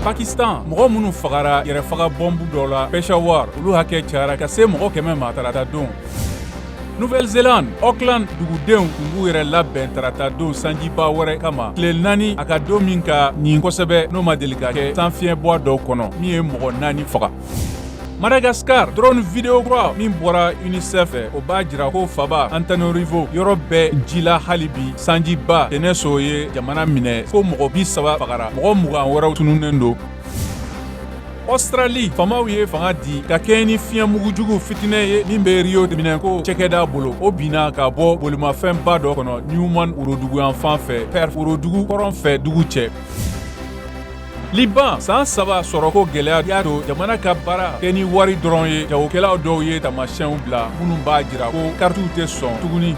Pakistan, mɔgɔ minnu fagara yɛrɛfaga bɔnbu dɔ la Peshawar, olu hakɛ cayara ka se mɔgɔ 100 ma tarata don. Nouvelle-Zélande, Auckland dugudenw tun b'u yɛrɛ labɛn tarata don sanjiba wɛrɛ kama, tile 4 a ka don min ka ɲin kosɛbɛ, n'o ma deli ka kɛ sanfiɲɛbɔ dɔw kɔnɔ, min ye mɔgɔ 4 faga. Madagascar, drone video kura min bɔra UNICEF fɛ, o b'a jira ko faba Antananarivo yɔrɔ bɛɛ ji la hali bi. Sanjiba Cheneso ye jamana minɛ ko mɔgɔ 30 fagara, mɔgɔ 20 wɛrɛw tununnen don. Australie, faamaw ye fanga di ka kɛɲɛ ni fiɲɛ mugujugu fitinɛ ye min bɛ Rio minɛko cakɛda bolo. O binna ka bɔ bolimafɛnba dɔ kɔnɔ Newman woroduguyanfan fɛ, Perth worodugu kɔrɔn fɛ dugu cɛ. Liban, san 3 sɔrɔko gɛlɛya y'a to jamana ka baara kɛ ni wari dɔrɔn ye. Jagokɛlaw dɔw ye taamasiyɛnw bila minnu b'a jira ko karitiw tɛ sɔn tuguni.